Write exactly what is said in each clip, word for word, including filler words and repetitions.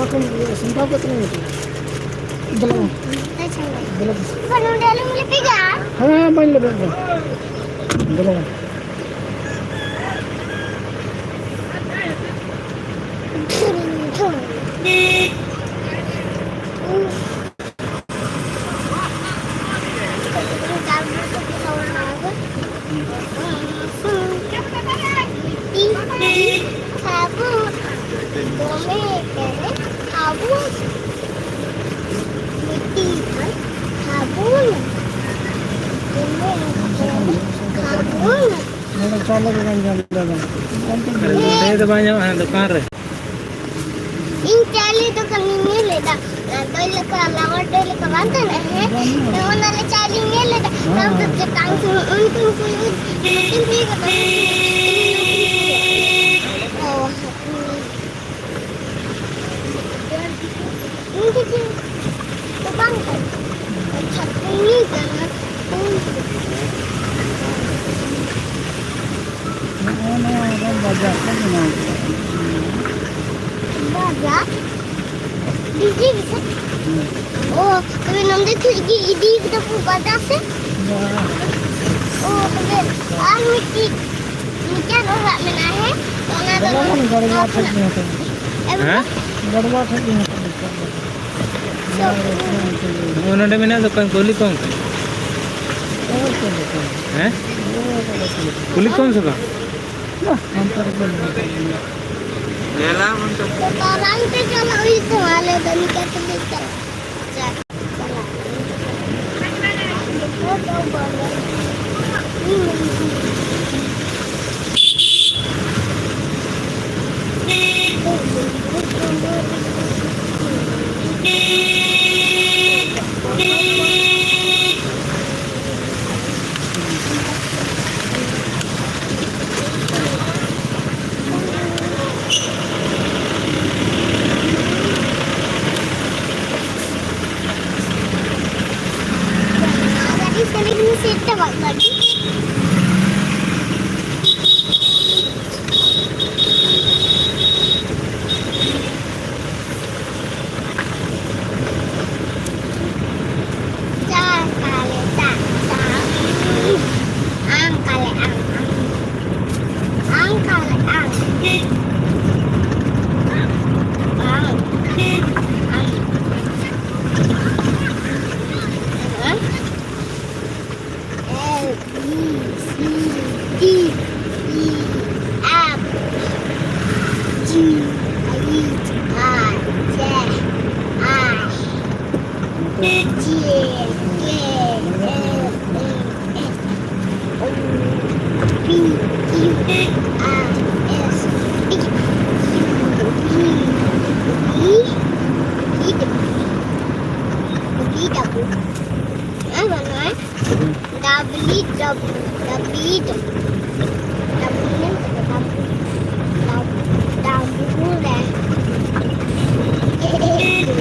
ᱥᱟᱢᱴᱟᱣ ᱠᱟᱛᱮ ᱞᱟᱝ ᱩᱛᱩᱭᱟ᱾ ᱫᱮᱞᱟ ᱵᱚᱱ᱾ ᱟᱪᱪᱷᱟ᱾ ᱫᱮᱞᱟ ᱵᱚᱱ᱾ ᱵᱟᱵᱟ, ᱱᱚᱰᱮ ᱟᱞᱚᱢ ᱞᱮᱯᱮᱡᱟ᱾ ᱦᱮᱸ, ᱦᱮᱸ, ᱵᱟᱹᱧ ᱞᱮᱯᱮᱡ ᱫᱟ᱾ ᱫᱮᱞᱟ ᱵᱚᱱ᱾ ᱥᱟᱵᱚᱱ᱾ ᱫᱚᱢᱮ ᱯᱮᱨᱮᱡ ᱥᱟᱵᱚᱱ᱾ ᱢᱤᱫᱴᱤᱡ ᱥᱟᱵᱚᱱ᱾ ᱫᱚᱢᱮ ᱯᱮᱨᱮᱡ ᱥᱟᱵᱚᱱ᱾ ᱱᱚᱰᱮ ᱪᱟᱣᱞᱮ ᱫᱚ ᱵᱟᱝ ᱧᱟᱢ ᱞᱮᱱᱟ᱾ ᱚᱱᱛᱮ ᱫᱚ ᱵᱟᱝ ᱧᱟᱢᱚᱜᱼᱟ ᱫᱚᱠᱟᱱ ᱨᱮ᱾ ᱤᱧ ᱪᱟᱣᱞᱮ ᱫᱚᱠᱟᱱ ᱤᱧ ᱧᱮᱞ ᱞᱮᱫᱟ᱾ ᱚᱱᱟ ᱫᱚᱭ ᱞᱮᱠᱟ, ᱞᱟᱣᱟᱨ ᱫᱚᱭ ᱞᱮᱠᱟ ᱵᱟᱝ ᱛᱟᱦᱮᱱᱟ, ᱦᱮᱸ? ᱵᱟᱝ᱾ ᱚᱱᱟ ᱨᱮ ᱪᱟᱣᱞᱮᱧ ᱧᱮᱞ ᱞᱮᱫᱟ᱾ ᱦᱮᱸ, ᱛᱟᱭᱚᱢ ᱛᱮ ᱦᱮᱸ᱾ ᱪᱮᱛᱟᱱ ᱥᱮᱫ ᱩᱱᱠᱩ ᱠᱚ ᱤᱫᱤ ᱠᱟᱫᱟ᱾ ᱚ, ᱤᱧ ᱫᱚ ᱪᱮᱫ ᱫᱚ ᱵᱟᱝ ᱠᱟᱱᱟ᱾ ᱟᱪᱪᱷᱟ, ᱩᱱᱤ ᱠᱟᱱᱟ᱾ ᱱᱚᱜᱼᱚ ᱱᱚᱣᱟ ᱟᱵᱟᱨ ᱵᱟᱡᱟᱨ ᱠᱚ ᱵᱮᱱᱟᱣ ᱠᱮᱫᱟ᱾ ᱵᱟᱡᱟᱨ? ᱵᱤᱡᱞᱤ ᱜᱮᱥᱮ? ᱦᱩᱸ᱾ ᱚ, ᱛᱚᱵᱮ ᱱᱚᱸᱰᱮ ᱠᱷᱚᱡ ᱜᱮ ᱤᱫᱤ ᱠᱮᱫᱟ ᱠᱚ ᱵᱟᱡᱟᱨ ᱥᱮ? ᱵᱟᱝ᱾ ᱚ, ᱛᱚᱵᱮ ᱟᱨ ᱢᱤᱫᱴᱤᱡ, ᱢᱤᱫᱴᱟᱝ ᱚᱲᱟᱜ ᱢᱮᱱᱟᱜᱼᱟ, ᱦᱮᱸ? ᱚᱱᱟ ᱫᱚ ᱵᱚᱞᱚ ᱵᱟᱝ, ᱜᱟᱲᱣᱟ ᱴᱷᱮᱡ ᱜᱮ ᱦᱮᱱᱟᱜ ᱛᱟᱵᱚᱱᱟ᱾ ᱮᱢ ᱦᱮᱸ? ᱜᱟᱲᱣᱟ ᱴᱷᱮᱡ ᱜᱮ ᱦᱮᱱᱟᱜ ᱛᱟᱵᱚᱱᱟ᱾ ᱱᱚᱜᱼᱚ ᱱᱚᱰᱮ ᱢᱮᱱᱟᱜ ᱫᱚ ᱠᱩᱞᱤ ᱠᱚᱢ᱾ ᱦᱮᱸ? ᱠᱩᱞᱤ ᱠᱚᱢ ᱥᱮ ᱵᱟᱝ? ᱵᱟᱝ, ᱚᱱᱛᱮ ᱨᱮᱜᱮ ᱢᱮᱱᱟᱜ ᱛᱟᱵᱚᱱᱟ᱾ ᱛᱟᱲᱟᱢ ᱛᱮ ᱪᱟᱞᱟᱜ ᱦᱩᱭᱩᱜ ᱛᱟᱢᱟ, ᱟᱞᱮ ᱫᱚ ᱱᱤᱝᱠᱟ ᱛᱮᱞᱮ ᱪᱟᱞᱟᱜᱼᱟ᱾ Q, I, I, J, I, J, K, L, M, N, O, P, Q, R, S, T, U, V, W, W, W. ᱦᱮᱸ, ᱵᱟᱹᱱᱩᱜᱼᱟ᱾ W, W, W, W, W, W, W, W, W, W.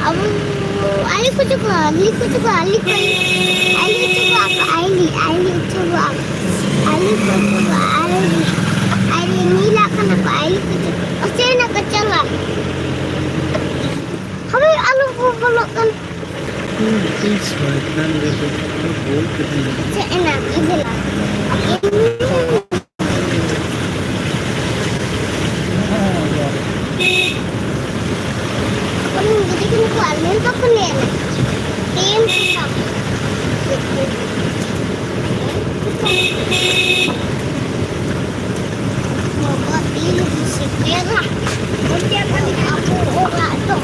ᱟᱵᱚ ᱟᱞᱤ ᱠᱚ ᱪᱚᱠᱚ, ᱟᱞᱤ ᱠᱚ ᱪᱚᱠᱚ, ᱟᱞᱤ ᱠᱚ, ᱟᱞᱤ ᱪᱚᱠᱚ, ᱟᱞᱤ, ᱟᱞᱤ ᱪᱚᱠᱚ, ᱟᱞᱤ ᱠᱚ ᱪᱚᱠᱚ, ᱟᱞᱤ, ᱟᱞᱤ ᱱᱤᱞᱟ ᱠᱟᱱᱟ ᱠᱚ, ᱟᱞᱤ ᱠᱚ ᱪᱚᱠᱚ, ᱚᱪᱮᱱᱟ ᱠᱚ ᱪᱟᱞᱟ᱾ ᱦᱟᱵᱤ ᱟᱞᱚ ᱠᱚ ᱵᱚᱞᱚᱜ ᱠᱟᱱ᱾ ᱤᱧ ᱥᱚᱭᱛᱟᱱ ᱨᱮ ᱫᱚ ᱵᱚᱞ ᱠᱟᱹᱫᱤᱧᱟ᱾ ᱪᱮᱫ ᱮᱱᱟ? ᱠᱷᱟᱡᱞᱟ᱾ ᱩᱱᱤ ᱜᱤᱫᱽᱨᱟᱹ ᱠᱚ ᱟᱞᱮ ᱵᱟᱠᱚ ᱧᱮᱞᱟ᱾ ᱴᱤᱢ ᱠᱚ ᱥᱟᱵ᱾ ᱵᱟᱵᱟ, ᱛᱤᱱ ᱨᱮᱠᱚ ᱥᱮᱴᱮᱨᱟ᱾ ᱚᱱᱛᱮ ᱠᱷᱚᱱ ᱟᱵᱚ ᱚᱲᱟᱜ ᱫᱚ᱾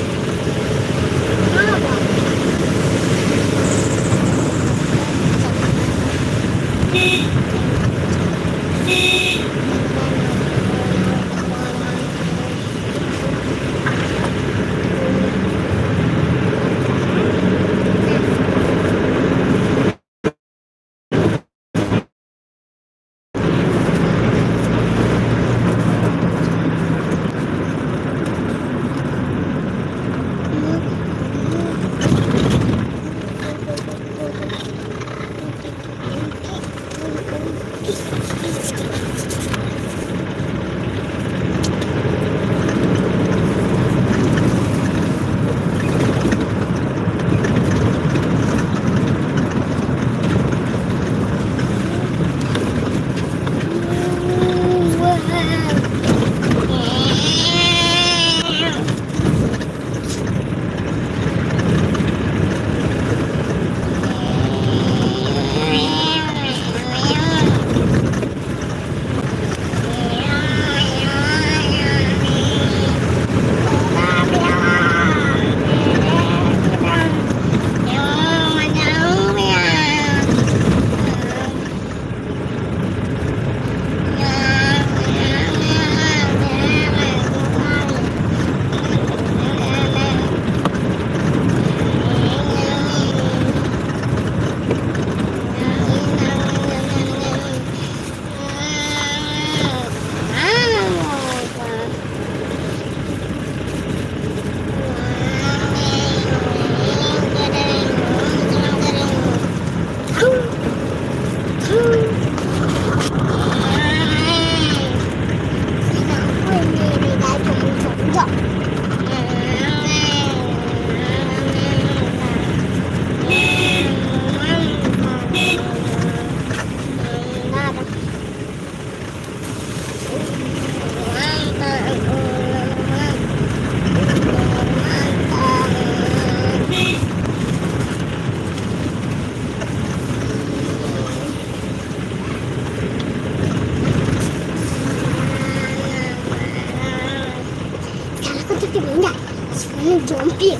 Hampir.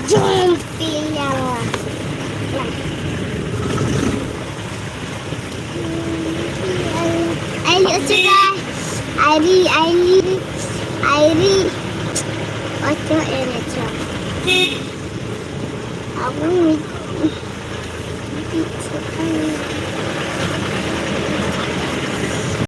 Jump in. Aili ocho guys. Aili, Aili, Aili. Ocho en ocho. Abu.